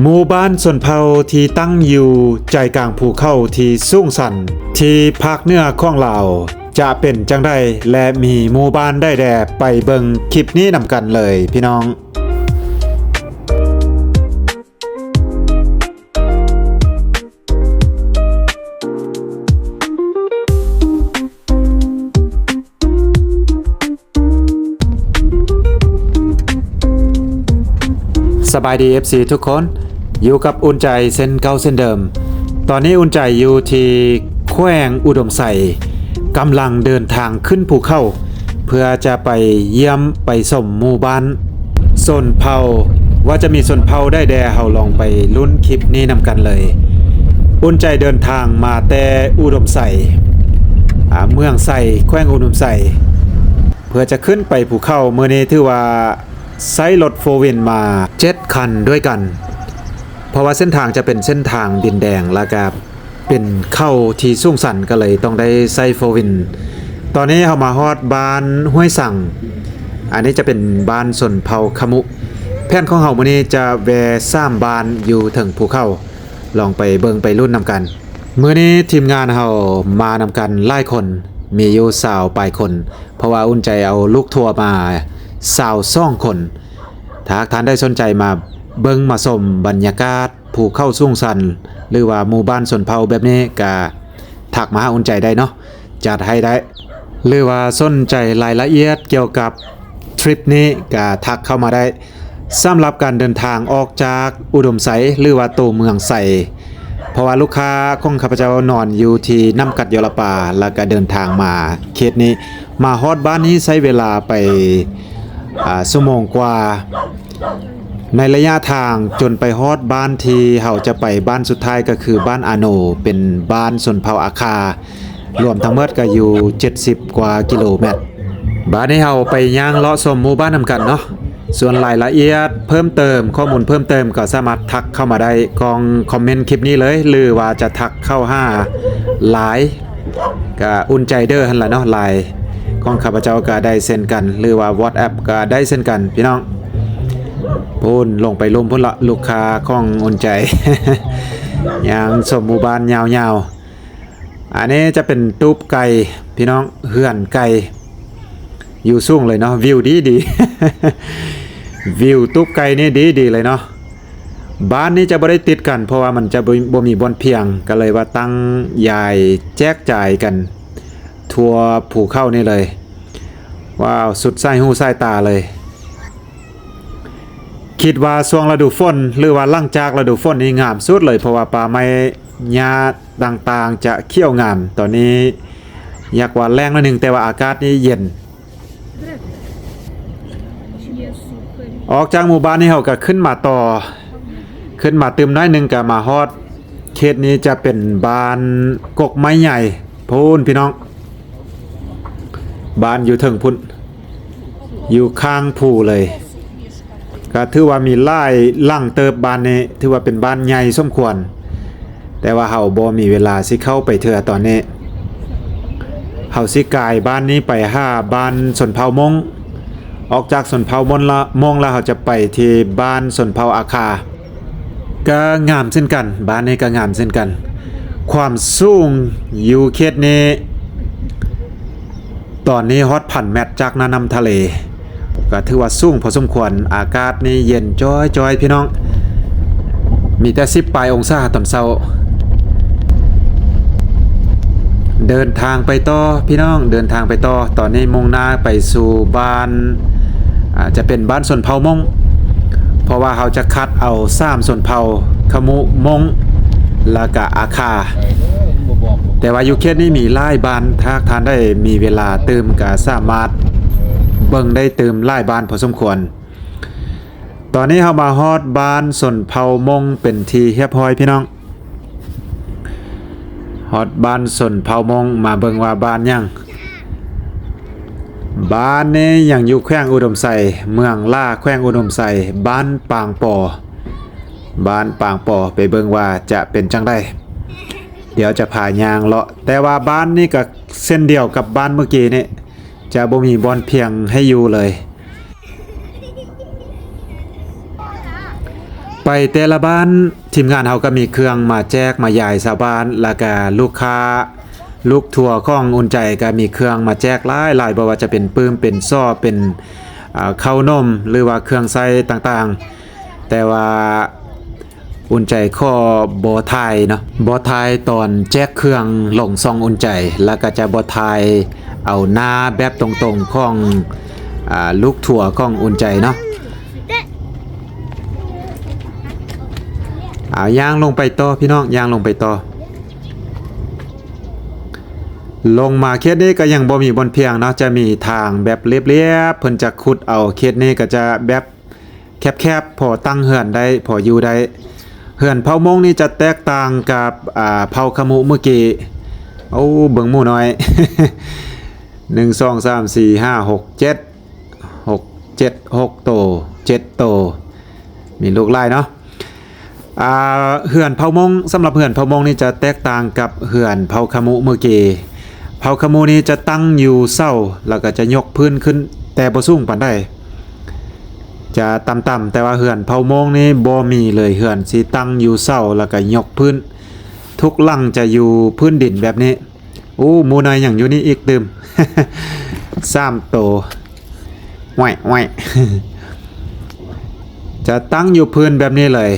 ໝູ່ບ້ານຊົນເຜົ່າທີ່ຕັ້ງຢູ່ໃຈກາງພູເຂົາທີ່ສູງຊັນ ທີ່ພາກເໜືອຂອງລາວ ຈະເປັນຈັ່ງໃດ ແລະ ມີໝູ່ບ້ານໃດແດ່? ໄປເບິ່ງຄລິບນີ້ນຳກັນເລີຍພີ່ນ້ອງ. ສະບາຍດີ ເອັຟຊີ ທຸກຄົນ, ຢູ່ກັບອຸ່ນໃຈເຊັ່ນເກົ່າເຊັ່ນເດີມ. ຕອນນີ້ອຸ່ນໃຈຢູ່ທີ່ແຂວງອຸດົມໄຊ, ກຳລັງເດີນທາງຂຶ້ນພູເຂົາ ເພື່ອຈະໄປຢ້ຽມໄປຊົມໝູ່ບ້ານຊົນເຜົ່າ ວ່າຈະມີຊົນເຜົ່າໃດແດ່, ເຮົາລອງໄປລຸ້ນຄລິບນີ້ນຳກັນເລີຍ. ອຸ່ນໃຈເດີນທາງມາແຕ່ອຸດົມໄຊ, ອາ, ເມືອງໄຊ, ແຂວງອຸດົມໄຊ, ເພື່ອຈະຂຶ້ນໄປພູເຂົາ. ມື້ນີ້ຖືວ່າໃຊ້ລົດໂຟວີນມາເຈັດຄັນດ້ວຍກັນ, ເພາະວ່າເສັ້ນທາງຈະເປັນເສັ້ນທາງດິນແດງ ແລ້ວກະ ເປັນເຂົາທີ່ສູງຊັນ ກໍເລີຍຕ້ອງໄດ້ໃຊ້ໂຟວີນ. ຕອນນີ້ເຮົາມາຮອດບ້ານຫ້ວຍສັງ, ອັນນີ້ຈະເປັນບ້ານຊົນເຜົ່າຂະມຸ. ແຜນຂອງເຮົາມື້ນີ້ຈະແວ່ສາມບ້ານຢູ່ເທິງພູເຂົາ, ລອງໄປເບິ່ງໄປລຸ້ນນຳກັນ. ມື້ນີ້ທີມງານເຮົາມານຳກັນຫຼາຍຄົນ, ມີຢູ່ຊາວປາຍຄົນ, ເພາະວ່າອຸ່ນໃຈເອົາລູກທົວມາຊາວສອງຄົນ. ຖ້າຫາກທ່ານໃດສົນໃຈມາເບິ່ງມາຊົມບັນຍາກາດ ພູເຂົາສູງຊັນ ຫຼືວ່າໝູ່ບ້ານຊົນເຜົ່າແບບນີ້ ກະທັກມາຫາອຸ່ນໃຈໄດ້ເນາະ, ຈັດໃຫ້ໄດ້. ຫຼືວ່າສົນໃຈລາຍລະອຽດກ່ຽວກັບທຣິບນີ້ ກະທັກເຂົ້າມາໄດ້. ສຳລັບການເດີນທາງອອກຈາກອຸດົມໄຊ ຫຼືວ່າໂຕເມືອງໄຊ, ເພາະວ່າລູກຄ້າຂອງຂ້າພະເຈົ້ານອນຢູ່ທີ່ນ້ຳກັດ ຢໍລະປາ ແລ້ວກະເດີນທາງມາເຂດນີ້, ມາຮອດບ້ານນີ້ໃຊ້ເວລາໄປ ອາ ຊົ່ວໂມງກວ່າ. ໃນໄລຍະທາງຈົນໄປຮອດບ້ານທີ່ເຮົາຈະໄປ ບ້ານສຸດທ້າຍກໍຄືບ້ານອາໂນ, ເປັນບ້ານຊົນເຜົ່າອາຄາ, ລວມທັງໝົດກໍຢູ່ເຈັດສິບກວ່າກິໂລແມັດ. ບາດນີ້ເຮົາໄປຍ່າງເລາະຊົມໝູ່ບ້ານນຳກັນເນາະ. ສ່ວນລາຍລະອຽດເພີ່ມເຕີມ, ຂໍ້ມູນເພີ່ມເຕີມ ກໍສາມາດທັກເຂົ້າມາໄດ້ກ່ອງຄອມເມັນຄລິບນີ້ເລີຍ, ຫຼືວ່າຈະທັກເຂົ້າຫາ Line ກະອຸ່ນໃຈເດີຫັ້ນລະເນາະ, Line ຂອງຂ້າພະເຈົ້າກະໄດ້ເຊັ່ນກັນ ຫຼືວ່າ WhatsApp ກະໄດ້ເຊັ່ນກັນພີ່ນ້ອງ. ພຸ້ນ ລົງໄປລຸ່ມພຸ້ນລະ, ລູກຄ້າຂອງອຸ່ນໃຈ ຍ່າງຊົມໝູ່ບ້ານຍາວໆ. ອັນນີ້ຈະເປັນຕູບໄກ່ພີ່ນ້ອງ, ເຮືອນໄກ່ ຢູ່ສູງເລີຍເນາະ, ວິວດີໆ ວິວຕູບໄກ່ນີ້ດີໆເລີຍເນາະ. ບ້ານນີ້ຈະບໍ່ໄດ້ຕິດກັນ ເພາະວ່າມັນຈະບໍ່ ບໍ່ມີບ່ອນພຽງ, ກໍເລີຍວ່າຕັ້ງຢາຍແຈກຈ່າຍກັນທົ່ວພູເຂົານີ້ເລີຍ. ວ້າວ ສຸດສາຍຫູສາຍຕາເລີຍ. ຄິດວ່າຊ່ວງລະດູຝົນ ຫຼືວ່າຫຼັງຈາກລະດູຝົນນີ້ງາມສຸດເລີຍ, ເພາະວ່າປ່າໄມ້ຫຍ້າຕ່າງໆຈະຂຽວງາມ. ຕອນນີ້ຢາກວ່າແລ້ງໜ້ອຍໜຶ່ງ, ແຕ່ວ່າອາກາດນີ້ເຢັນ. ອອກຈາກໝູ່ບ້ານນີ້ເຮົາກໍຂຶ້ນມາຕໍ່, ຂຶ້ນມາຕື່ມໜ້ອຍໜຶ່ງກໍມາຮອດ ເຂດນີ້ຈະເປັນບ້ານກົກໄມ້ໃຫຍ່ພຸ້ນພີ່ນ້ອງ, ບ້ານຢູ່ເທິງພຸ້ນ, ຢູ່ຂ້າງພູເລີຍ. ກໍຖືວ່າມີຫຼາຍຫຼັງເຕີບ, ບ້ານນີ້ຖືວ່າເປັນບ້ານໃຫຍ່ສົມຄວນ, ແຕ່ວ່າເຮົາບໍ່ມີເວລາຊິເຂົ້າໄປເທື່ອຕອນນີ້. ເຮົາຊິກາຍບ້ານນີ້ໄປຫາບ້ານຊົນເຜົ່າມົ້ງ, ອອກຈາກຊົນເຜົ່າມົ້ງລະ ມົ້ງລະ ເຮົາຈະໄປທີ່ບ້ານຊົນເຜົ່າອາຄາ. ກໍງາມເຊັ່ນກັນ, ບ້ານນີ້ກໍງາມເຊັ່ນກັນ. ຄວາມສູງຢູ່ເຂດນີ້ ຕອນນີ້ຮອດພັນແມັດຈາກໜ້ານ້ຳທະເລ, ກໍຖືວ່າສູງພໍສົມຄວນ. ອາກາດນີ້ເຢັນຈ້ອຍໆ ພີ່ນ້ອງ, ມີແຕ່ສິບປາຍອົງສາຕອນເຊົ້າ. ເດີນທາງໄປຕໍ່ພີ່ນ້ອງ, ເດີນທາງໄປຕໍ່. ຕອນນີ້ມຸ່ງໜ້າໄປສູ່ບ້ານ ອາ ຈະເປັນບ້ານຊົນເຜົ່າມົ້ງ, ເພາະວ່າເຮົາຈະຄັດເອົາສາມຊົນເຜົ່າ ຂະມຸ, ມົ້ງ ແລ້ວກະອາຄາ. ແຕ່ວ່າຢູ່ເຂດນີ້ມີຫຼາຍບ້ານ, ຖ້າຫາກທ່ານໃດມີເວລາຕື່ມ ກະສາມາດເບິ່ງໄດ້ຕື່ມຫຼາຍບ້ານພໍສົມຄວນ. ຕອນນີ້ເຮົາມາຮອດບ້ານຊົນເຜົ່າມົ້ງເປັນທີ່ຮຽບຮ້ອຍ ພີ່ນ້ອງ. ຮອດບ້ານຊົນເຜົ່າມົ້ງ, ມາເບິ່ງວ່າບ້ານຫຍັງ. ບ້ານນີ້ຍັງຢູ່ແຂວງອຸດົມໄຊ, ເມືອງຫຼ້າ, ແຂວງອຸດົມໄຊ, ບ້ານປາງປໍ, ບ້ານປາງປໍ. ໄປເບິ່ງວ່າຈະເປັນຈັ່ງໃດ, ດຽວຈະພາຍ່າງເລາະ. ແຕ່ວ່າບ້ານນີ້ກໍເຊັ່ນດຽວກັບບ້ານເມື່ອກີ້ນີ້, ຈະບໍ່ມີບ່ອນພຽງໃຫ້ຢູ່ເລີຍ. ໄປແຕ່ລະບ້ານ ທີມງານເຮົາກໍມີເຄື່ອງມາແຈກມາຢາຍຊາວບ້ານ ແລ້ວກໍລູກຄ້າ ລູກທົວຂອງອຸ່ນໃຈກໍມີເຄື່ອງມາແຈກຫຼາຍໆ ບໍ່ວ່າຈະເປັນປຶ້ມ ເປັນສໍ້ ເປັນ ເອີ ເຂົ້າໜົມ ຫຼືວ່າເຄື່ອງໃຊ້ຕ່າງໆ ແຕ່ວ່າອຸ່ນໃຈຂໍບໍ່ຖ່າຍເນາະ ບໍ່ຖ່າຍຕອນແຈກເຄື່ອງລົງຊ່ອງອຸ່ນໃຈ ແລ້ວກໍຈະບໍ່ຖ່າຍເອົາໜ້າແບບຕົງໆຂອງ ອາ ລູກທົວຂອງອຸ່ນໃຈເນາະ. ເອົາ ຍ່າງລົງໄປຕໍ່ພີ່ນ້ອງ ຍ່າງລົງໄປຕໍ່. ລົງມາເຂດນີ້ກໍຍັງບໍ່ມີບ່ອນພຽງເນາະ ຈະມີທາງແບບລຽບໆ ເພິ່ນຈະຂຸດເອົາ ເຂດນີ້ກໍຈະແບບແຄບໆ ພໍຕັ້ງເຮືອນໄດ້ ພໍຢູ່ໄດ້. ເຮືອນເຜົ່າມົ້ງນີ້ຈະແຕກຕ່າງກັບ ອາ ເຜົ່າຂະມຸມື້ກີ້. ໂອ້ ເບິ່ງໝູນ້ອຍ ໜຶ່ງ ສອງ ສາມ ສີ່ ຫ້າ ຫົກ ເຈັດ ຫົກ ເຈັດ ຫົກໂຕ ເຈັດໂຕ ມີລູກຫຼາຍເນາະ. ອາ ເຮືອນເຜົ່າມົ້ງ ສຳລັບເຮືອນເຜົ່າມົ້ງນີ້ຈະແຕກຕ່າງກັບເຮືອນເຜົ່າຂະມຸມື້ກີ້. ເຜົ່າຂະມຸນີ້ຈະຕັ້ງຢູ່ເສົາ ແລ້ວກໍຈະຍົກພື້ນຂຶ້ນ ແຕ່ບໍ່ສູງປານໃດ ຈະຕ່ຳໆ ແຕ່ວ່າເຮືອນເຜົ່າມົ້ງນີ້ບໍ່ມີເລີຍ ເຮືອນຊິຕັ້ງຢູ່ເສົາ ແລ້ວກໍຍົກພື້ນ ທຸກຫຼັງຈະຢູ່ພື້ນດິນແບບນີ້. ໂອ້ ໝູນ້ອຍຍັງຢູ່ນີ້ອີກຕື່ມ ສາມໂຕ ແຫວະໆ ຈະຕັ້ງຢູ່ພື້ນແບບນີ້ເລີຍ.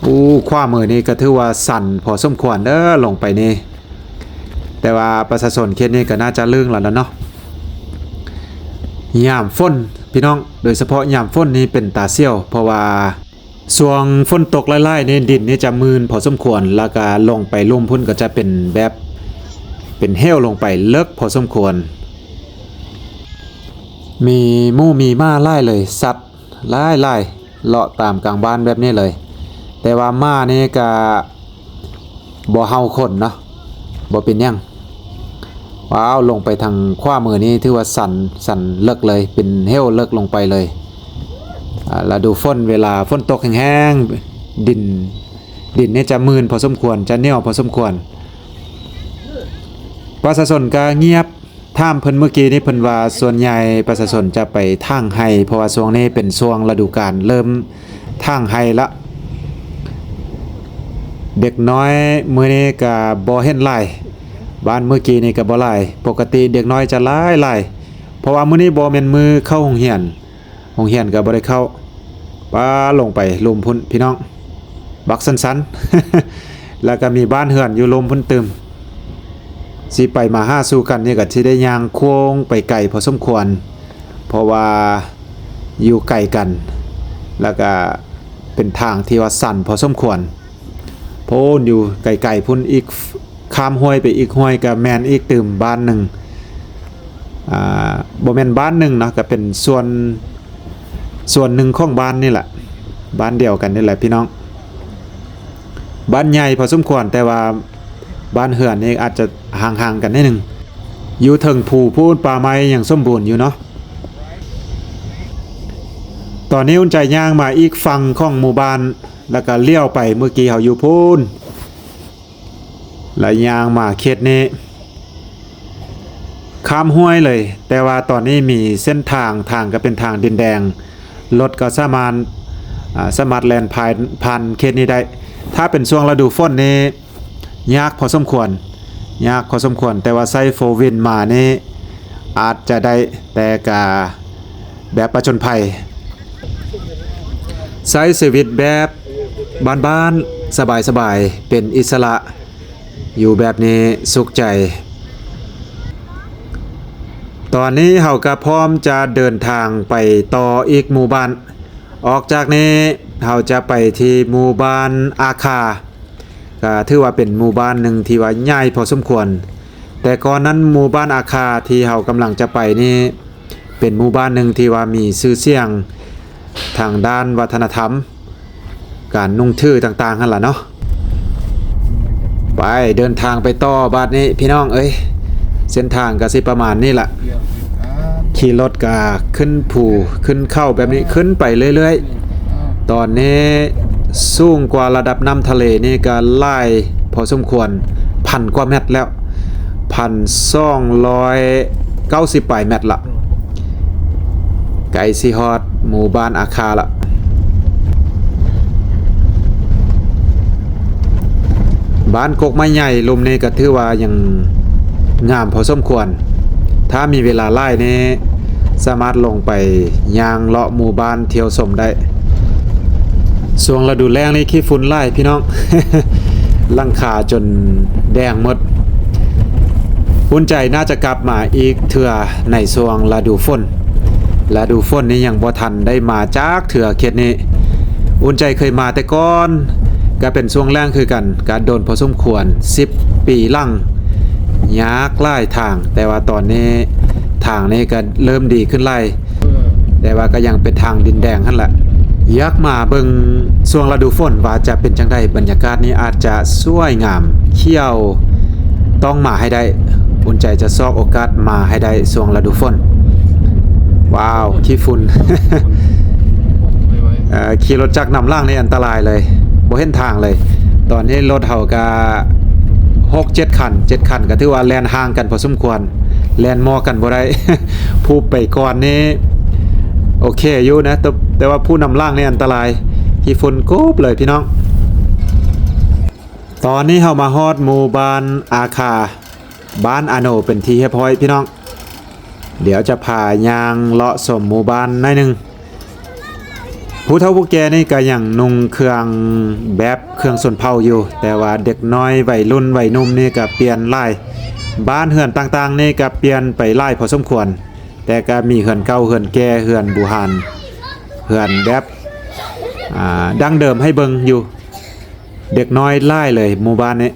ໂອ້ ຂວາມືນີ້ກໍຖືວ່າຊັນພໍສົມຄວນເດີ ລົງໄປນີ້ ແຕ່ວ່າປະຊາຊົນເຂດນີ້ກໍໜ້າຈະລຶ້ງແລ້ວລະເນາະ. ຍາມຝົນພີ່ນ້ອງ ໂດຍສະເພາະຍາມຝົນນີ້ເປັນຕາສ່ຽວ ເພາະວ່າ ຊ່ວງຝົນຕົກຫຼາຍໆນີ້ ດິນນີ້ຈະມື່ນພໍສົມຄວນ ແລ້ວກະລົງໄປລຸ່ມພຸ້ນກໍຈະເປັນແບບ ເປັນເຫວລົງໄປເລິກພໍສົມຄວນ. ມີໝູມີໝາຫຼາຍເລີຍ ສັດຫຼາຍໆ ເລາະຕາມກາງບ້ານແບບນີ້ເລີຍ. ແຕ່ວ່າໝານີ້ກະ ບໍ່ເຫົ່າຄົນເນາະ ບໍ່ເປັນຫຍັງ. ວ້າວ ລົງໄປທາງຂວາມືນີ້ຖືວ່າຊັນ ຊັນເລິກເລີຍ ເປັນເຫວເລິກລົງໄປເລີຍ. ອາ ລະດູຝົນ ເວລາຝົນຕົກແຮງໆ ດິນ ດິນນີ້ຈະມື່ນພໍສົມຄວນ ຈະໜຽວພໍສົມຄວນ. ປະຊາຊົນກໍງຽບ. ຖາມເພິ່ນມື້ກີ້ນີ້ ເພິ່ນວ່າສ່ວນໃຫຍ່ປະຊາຊົນຈະໄປຖາງໄຮ່ ເພາະວ່າຊ່ວງນີ້ເປັນຊ່ວງລະດູການເລີ່ມຖາງໄຮ່ລະ. ເດັກນ້ອຍມື້ນີ້ກະບໍ່ເຫັນຫຼາຍ ບ້ານມື້ກີ້ນີ້ກະບໍ່ຫຼາຍ ປົກກະຕິເດັກນ້ອຍຈະຫຼາຍໆ ເພາະວ່າມື້ນີ້ບໍ່ແມ່ນມື້ເຂົ້າໂຮງຮຽນ. ໂຮງຮຽນກໍບໍ່ໄດ້ເຂົ້າ. ປ້າ ລົງໄປລຸ່ມພຸ້ນພີ່ນ້ອງ ບັກຊັນໆ ແລ້ວກໍມີບ້ານເຮືອນຢູ່ລຸ່ມພຸ້ນຕື່ມ. ຊິໄປມາຫາສູ່ກັນນີ້ກໍຊິໄດ້ຍ່າງໂຄ້ງໄປໄກພໍສົມຄວນ ເພາະວ່າຢູ່ໄກກັນ ແລ້ວກໍເປັນທາງທີ່ວ່າຊັນພໍສົມຄວນ. ໂພ້ນ ຢູ່ໄກໆພຸ້ນອີກ ຂ້າມຫ້ວຍໄປອີກຫ້ວຍກໍແມ່ນອີກຕື່ມບ້ານໜຶ່ງ. ອ່າ ບໍ່ແມ່ນບ້ານໜຶ່ງເນາະ ກໍເປັນສ່ວນ ສ່ວນໜຶ່ງຂອງບ້ານນີ້ແຫຼະ ບ້ານດຽວກັນນີ້ແຫຼະພີ່ນ້ອງ. ບ້ານໃຫຍ່ພໍສົມຄວນ ແຕ່ວ່າບ້ານເຮືອນນີ້ອາດຈະຫ່າງໆກັນໜ້ອຍໜຶ່ງ. ຢູ່ເທິງພູພຸ້ນ ປ່າໄມ້ຍັງສົມບູນຢູ່ເນາະ. ຕອນນີ້ອຸ່ນໃຈຍ່າງມາອີກຝັ່ງຂອງໝູ່ບ້ານ ແລ້ວກໍລ້ຽວໄປ ເມື່ອກີ້ເຮົາຢູ່ພຸ້ນ ແລ້ວຍ່າງມາເຂດນີ້ ຂ້າມຫ້ວຍເລີຍ. ແຕ່ວ່າຕອນນີ້ມີເສັ້ນທາງ ທາງກໍເປັນທາງດິນແດງ ລົດກໍສາມາດ ອາ ສາມາດແລ່ນຜ່ານ ຜ່ານເຂດນີ້ໄດ້. ຖ້າເປັນຊ່ວງລະດູຝົນນີ້ ຍາກພໍສົມຄວນ ຍາກພໍສົມຄວນ ແຕ່ວ່າໃຊ້ໂຟວິນມານີ້ອາດຈະໄດ້ ແຕ່ກະແບບປະຈົນໄພ ໃຊ້ຊີວິດແບບບ້ານໆ ສະບາຍໆ ເປັນອິດສະຫຼະ ຢູ່ແບບນີ້ສຸກໃຈ. ຕອນນີ້ເຮົາກະພ້ອມຈະເດີນທາງໄປຕໍ່ອີກໝູ່ບ້ານ. ອອກຈາກນີ້ເຮົາຈະໄປທີ່ໝູ່ບ້ານອາຄາ ກໍຖືວ່າເປັນໝູ່ບ້ານໜຶ່ງທີ່ວ່າໃຫຍ່ພໍສົມຄວນ. ແຕ່ກ່ອນນັ້ນໝູ່ບ້ານອາຄາທີ່ເຮົາກຳລັງຈະໄປນີ້ ເປັນໝູ່ບ້ານໜຶ່ງທີ່ວ່າມີຊື່ສຽງທາງດ້ານວັດທະນະທຳ ການນຸ່ງຖືຕ່າງໆຫັ້ນລະເນາະ. ໄປ ເດີນທາງໄປຕໍ່ບາດນີ້ພີ່ນ້ອງເອີຍ. ເສັ້ນທາງກໍຊິປະມານນີ້ລະ ຂີ່ລົດກໍຂຶ້ນພູຂຶ້ນເຂົາແບບນີ້ ຂຶ້ນໄປເລື້ອຍໆ. ຕອນນີ້ສູງກວ່າລະດັບນ້ຳທະເລນີ້ກໍຫຼາຍພໍສົມຄວນ ພັນກວ່າແມັດແລ້ວ ພັນສອງຮ້ອຍເກົ້າສິບປາຍແມັດລະ. ໃກ້ຊິຮອດໝູ່ບ້ານອາຄາລະ. ບ້ານກົກໄມ້ໃຫຍ່ລຸ່ມນີ້ກໍຖືວ່າຍັງງາມພໍສົມຄວນ. ຖ້າມີເວລາຫຼາຍນີ້ ສາມາດລົງໄປຍ່າງເລາະໝູ່ບ້ານທ່ຽວຊົມໄດ້. ຊ່ວງລະດູແລ້ງນີ້ຂີ້ຝຸ່ນຫຼາຍພີ່ນ້ອງ ຫຼັງຄາຈົນແດງໝົດ. ອຸ່ນໃຈໜ້າຈະກັບມາອີກເທື່ອໃນຊ່ວງລະດູຝົນ. ລະດູຝົນນີ້ຍັງບໍ່ທັນໄດ້ມາຈັກເທື່ອເຂດນີ້. ອຸ່ນໃຈເຄີຍມາແຕ່ກ່ອນ ກະເປັນຊ່ວງແລ້ງຄືກັນ, ກະດົນພໍສົມຄວນ, ສິບປີຫຼັງ. ຍາກຫຼາຍທາງ, ແຕ່ວ່າຕອນນີ້ທາງນີ້ກະເລີ່ມດີຂຶ້ນຫຼາຍ. ແຕ່ວ່າກໍຍັງເປັນທາງດິນແດງຫັ້ນແຫຼະ. ຢາກມາເບິ່ງຊ່ວງລະດູຝົນວ່າຈະເປັນຈັ່ງໃດ, ບັນຍາກາດນີ້ອາດຈະສວຍງາມ, ຂຽວ, ຕ້ອງມາໃຫ້ໄດ້. ອຸ່ນໃຈຈະຊອກໂອກາດມາໃຫ້ໄດ້ຊ່ວງລະດູຝົນ. ວ້າວ, ຂີ້ຝຸ່ນ. ເອີ ຂີ່ລົດຈັກນຳຫຼັງນີ້ອັນຕະລາຍເລີຍ, ບໍ່ເຫັນທາງເລີຍ. ຕອນນີ້ລົດເຮົາກະຫົກເຈັດຄັນ, ເຈັດຄັນກໍຖືວ່າແລ່ນຫ່າງກັນພໍສົມຄວນ. ແລ່ນໝໍ້ກັນບໍ່ໄດ້. ຜູ້ໄປກ່ອນນີ້ໂອເຄຢູ່ນະ, ແຕ່ ແຕ່ວ່າຜູ້ນຳຫຼັງນີ້ອັນຕະລາຍ. ຂີ້ຝຸ່ນກົບເລີຍພີ່ນ້ອງ. ຕອນນີ້ເຮົາມາຮອດໝູ່ບ້ານອາຄາ, ບ້ານອາໂນເປັນທີ່ຮຽບຮ້ອຍພີ່ນ້ອງ. ດຽວຈະພາຍ່າງເລາະຊົມໝູ່ບ້ານໜ້ອຍໜຶ່ງ. ຜູ້ເຖົ້າຜູ້ແກ່ນີ້ກໍຍັງນຸ່ງເຄື່ອງແບບເຄື່ອງຊົນເຜົ່າຢູ່, ແຕ່ວ່າເດັກນ້ອຍໄວລຸ້ນໄວໜຸ່ມນີ້ກໍປ່ຽນຫຼາຍ. ບ້ານເຮືອນຕ່າງໆນີ້ກໍປ່ຽນໄປຫຼາຍພໍສົມຄວນ, ແຕ່ກໍມີເຮືອນເກົ່າ, ເຮືອນແກ່, ເຮືອນບູຮານ, ເຮືອນແບບ ອ່າ ດັ້ງເດີມໃຫ້ເບິ່ງຢູ່. ເດັກນ້ອຍຫຼາຍເລີຍໝູ່ບ້ານນີ້.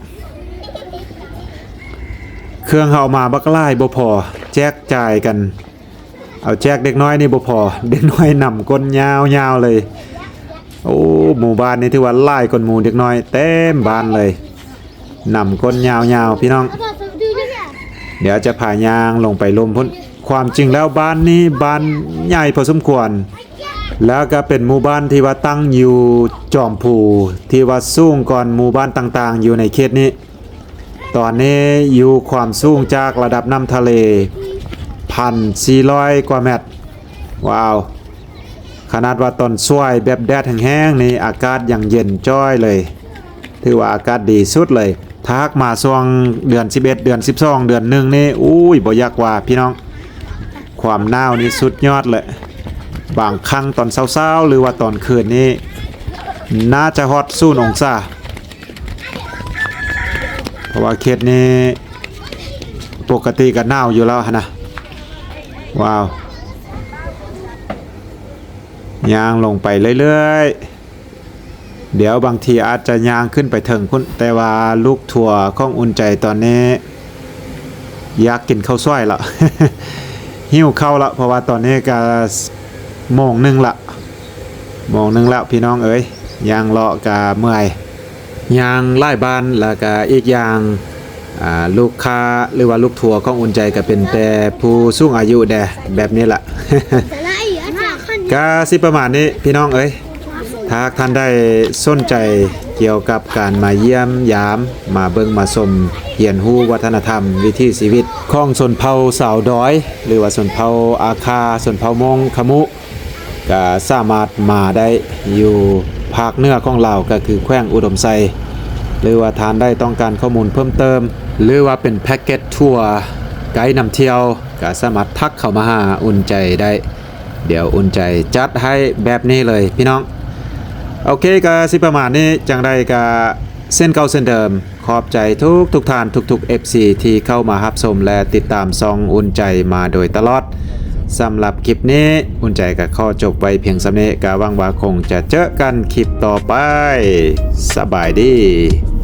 ເຄື່ອງເຮົາເອົາມາບັກຫຼາຍບໍ່ພໍ, ແຈກຈ່າຍກັນ. ເອົາແຈກເດັກນ້ອຍນີ້ບໍ່ພໍ, ເດັກນ້ອຍນຳກົ້ນຍາວໆເລີຍ. ໂອ້ ໝູ່ບ້ານນີ້ຖືວ່າຫຼາຍກວ່າໝູ່ເດັກນ້ອຍ, ເຕັມບ້ານເລີຍ, ນຳກົ້ນຍາວໆພີ່ນ້ອງ. ດຽວຈະພາຍ່າງລົງໄປລຸ່ມພຸ້ນ. ຄວາມຈິງແລ້ວບ້ານນີ້ບ້ານໃຫຍ່ພໍສົມຄວນ, ແລ້ວກໍເປັນໝູ່ບ້ານທີ່ວ່າຕັ້ງຢູ່ຈອມພູ ທີ່ວ່າສູງກວ່າໝູ່ບ້ານຕ່າງໆຢູ່ໃນເຂດນີ້. ຕອນນີ້ຢູ່ຄວາມສູງຈາກລະດັບນ້ຳທະເລ ພັນສີ່ຮ້ອຍກວ່າແມັດ. ວ້າວ, ຂະໜາດວ່າຕອນສວຍແບບແດດແຮງໆນີ້ ອາກາດຍັງເຢັນຈ້ອຍເລີຍ, ຖືວ່າອາກາດດີສຸດເລີຍ. ຖ້າຫາກມາຊ່ວງເດືອນສິບເອັດ ເດືອນສິບສອງ ເດືອນໜຶ່ງນີ້ ອຸ້ຍ ບໍ່ຢາກວ່າພີ່ນ້ອງ, ຄວາມໜາວນີ້ສຸດຍອດເລີຍ. ບາງຄັ້ງຕອນເຊົ້າໆ ຫຼືວ່າຕອນຄືນນີ້ ໜ້າຈະຮອດສູນອົງສາ. ເພາະວ່າເຂດນີ້ປົກກະຕິກໍໜາວຢູ່ແລ້ວຫັ້ນນະ. ວ້າວ, ຍ່າງລົງໄປເລື້ອຍໆ. ດຽວບາງທີອາດຈະຍ່າງຂຶ້ນໄປເທິງພຸ້ນ, ແຕ່ວ່າລູກທົວຂອງອຸ່ນໃຈຕອນນີ້ຢາກກິນເຂົ້າສວຍລະ, ຫິວເຂົ້າລະ, ເພາະວ່າຕອນນີ້ກະໂມງໜຶ່ງລະ. ໂມງໜຶ່ງແລ້ວພີ່ນ້ອງເອີຍ, ຍ່າງເລາະກະເມື່ອຍ, ຍ່າງຫຼາຍບ້ານ, ແລ້ວກະອີກຢ່າງ ອ່າ ລູກຄ້າ ຫຼືວ່າລູກທົວຂອງອຸ່ນໃຈກະເປັນແຕ່ຜູ້ສູງອາຍຸແດ່ ແບບນີ້ລະ. ກະຊິປະມານນີ້ພີ່ນ້ອງເອີຍ, ຖ້າຫາກທ່ານໃດສົນໃຈກ່ຽວກັບການມາຢ້ຽມຢາມ, ມາເບິ່ງມາຊົມ, ຮຽນຮູ້ວັດທະນະທຳ, ວິຖີຊີວິດຂອງຊົນເຜົ່າຊາວດອຍ ຫຼືວ່າຊົນເຜົ່າອາຄາ, ຊົນເຜົ່າມົ້ງ, ຂະມຸ, ກະສາມາດມາໄດ້ຢູ່ພາກເໜືອຂອງລາວ ກະຄືແຂວງອຸດົມໄຊ, ຫຼືວ່າທ່ານໃດຕ້ອງການຂໍ້ມູນເພີ່ມເຕີມ ຫຼືວ່າເປັນແພັກເກັດທົວໄກນຳທ່ຽວ ກະສາມາດທັກເຂົ້າມາຫາອຸ່ນໃຈໄດ້, ດຽວອຸ່ນໃຈຈັດໃຫ້ແບບນີ້ເລີຍພີ່ນ້ອງ. ໂອເຄ, ກະຊິປະມານນີ້, ຈັ່ງໃດກະເຊັ່ນເກົ່າເຊັ່ນເດີມ. ຂອບໃຈທຸກໆທ່ານ ທຸກໆເອັຟຊີທີ່ເຂົ້າມາຮັບຊົມ ແລະ ຕິດຕາມຊ່ອງອຸ່ນໃຈມາໂດຍຕະຫຼອດ. ສຳລັບຄລິບນີ້ ອຸ່ນໃຈກໍຂໍຈົບໄວ້ພຽງສ່ຳນີ້, ກໍຫວັງວ່າຄົງຈະເຈີກັນຄລິບຕໍ່ໄປ. ສະບາຍດີ.